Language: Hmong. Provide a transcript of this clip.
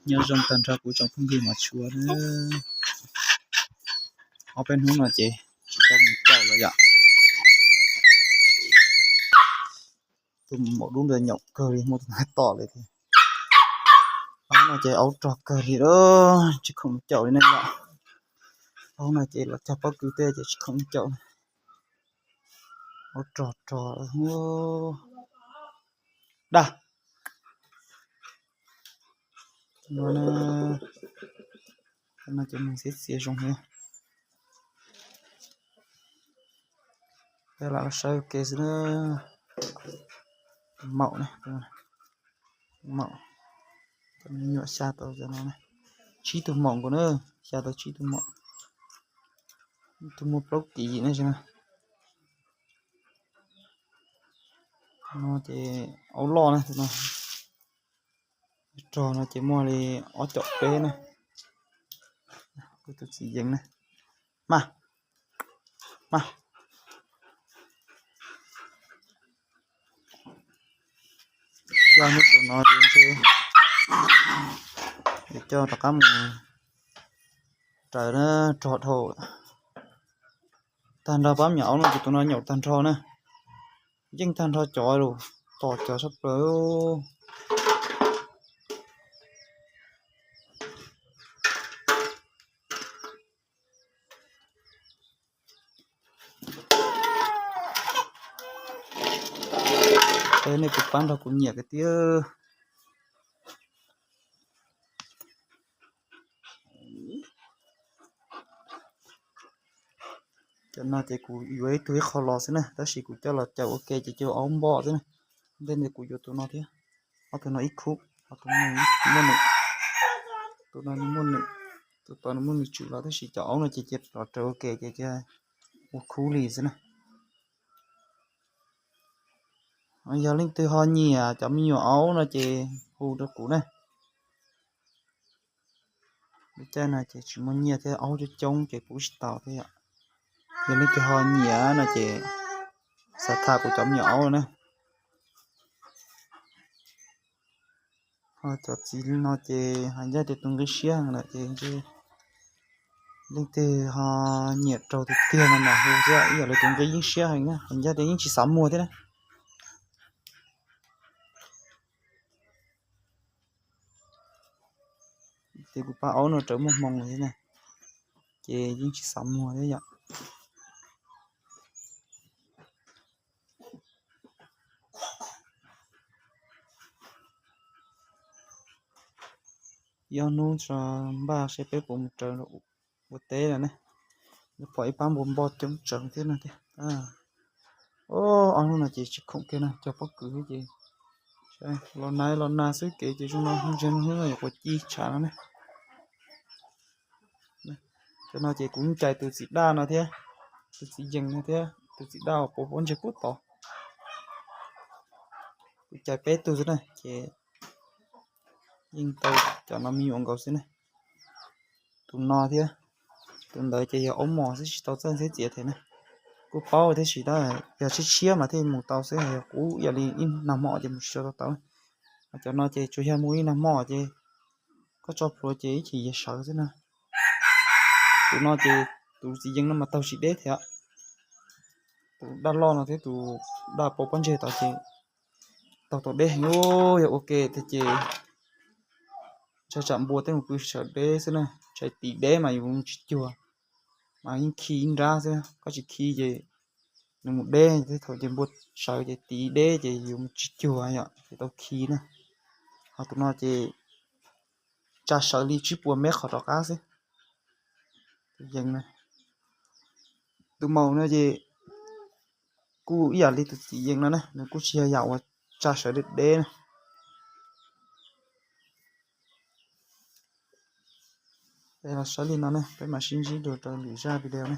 Nyob zoo tag nrho kuv tsoom phooj ywg mos tshua na. Ob peb hnub no ces tsis tau mus caum lawm yom. Tus maum dub ntawd nyaum kawg li, muaj tus tom li thiab. Aub no ces aub rog kawg li, tsis khoom mus caum li ne yom. Aub no ces los cog pob kws tej ces tsis khoom mus caum. Aub rog rog. Daj. No ces mus txiav txiav zoo thiab. Peb lam los saib ua ke xwb na. Maum na, maum, me nyuam xya tau cov no na. Tsib tug maum nkaus na, xya tau tsib tug maum. Tus muaj plaub kis ne. No ces aub loj na, tus no. Rog no ces muaj li ob caum peb na. Kuv tus txiv yees na. Mas, mas, coj hnub tus no ces ntshe coj rov qab mus raws na, rog dhau. Tag nrho pab me nyuam aub no ces tus no nyaum tag nrho na. Yeej tag nrho cov lawm, tom cov sab plaws. Peb nej kuv pab nrog kuv nyiam kwv tij. Cov no ces kuv yuav ib tug ib qho los xwb na, tab sis kuv coj los caum ua ke ces coj aub npoj xwb na. Ntej ntawd kuv yuav tus no thiab, ob tug no ib khub, ob tug no muaj nws, tus no nws muaj nws, tus tod nws muaj nws tswm los tab sis cov aub no ces cia los raws ua ke ces cia ua khub li xwb na. Yog leej twg ho nyiam cov me nyuam aub no ces hu rau kuv na. Lub caij no ces tsis muaj nyiaj thiab, aub coob coob ces pub tsis tau thiab yom. Yog leej twg ho nyiam no ces xav tham kuv cov me nyuam aub na. Ho cov txiv no ces hais ncaj tias tus nqi siab heev lawm ces leej twg ho nyiam raug tiag tiag no mas hu xwb, ib yam li tus nqi yeej siab heev na, hais ncaj tias yeej tsis xav muag thiab na. Ces kuv pab aub no rawv muaj hmoo thiab na, ces yeej tsis xav muag thiab yom. Ib ob hnub tso npaj seb peb puas mus raws ua teb lawm ne. Pom ib pab npua npoj coob tsees thiab no tiag. Ob hnub no ces tsis khoom kiag no, cog pob kws xwb ces los nag los nag xwb, kev ces zoo no, hnub ntsis hnub no yuav quav ci tshav no ne. Cov no ces kuv cais tus txiv daj no thiab, tus txiv yees no thiab, tus txiv daj uas pauv pob ntseg pub tod. Kuv cais peb tug xwb na ces yeej tau cov no me nyuam nkaus xwb na. Tus no thiab, tus ntawd ces yog aub mos xwb tsis tau txawj ntxhiab txiav thiab na. Kuj paub tiam sis tab yog tshiab tshiab mas thiaj mus tau xwb, yog qub ib yam li ib nag hmo ces mus tsis tau tau. Cov no ces tsuas yog mus ib nag hmo ces koj tso plhuav ces ib chim yuav sawv xwb na. Tus no ces tus txiv yees no mas taug tsis deb thiab. Tus daj loj no thiab tus daj pauv pob ntseg tod ces taug tau deb heev, yog ua ke tiag ces ntshai tsam npua tej mus pw sawv deb xwb na, ntshai tiv deb mas yus mus tsis cuag, mas yeej khi ib nrab xwb, koj tsis khi ces nws mus deb, tej thaum ces npua sawv ces tiv deb ces yus mus tsis cuag yom, ces tau khi na. Ho tus no ces tsa sawv li tsib puas mev qhov rov qab xwb. Tus yees na, tus maum no ces kuj ib yam li tus txiv yees no na, nws kuj tsis yog yam uas tsa sawv deb deb na. Peb los saib li no ne, peb mam sib ntsib dua rau lwm zaj video ne.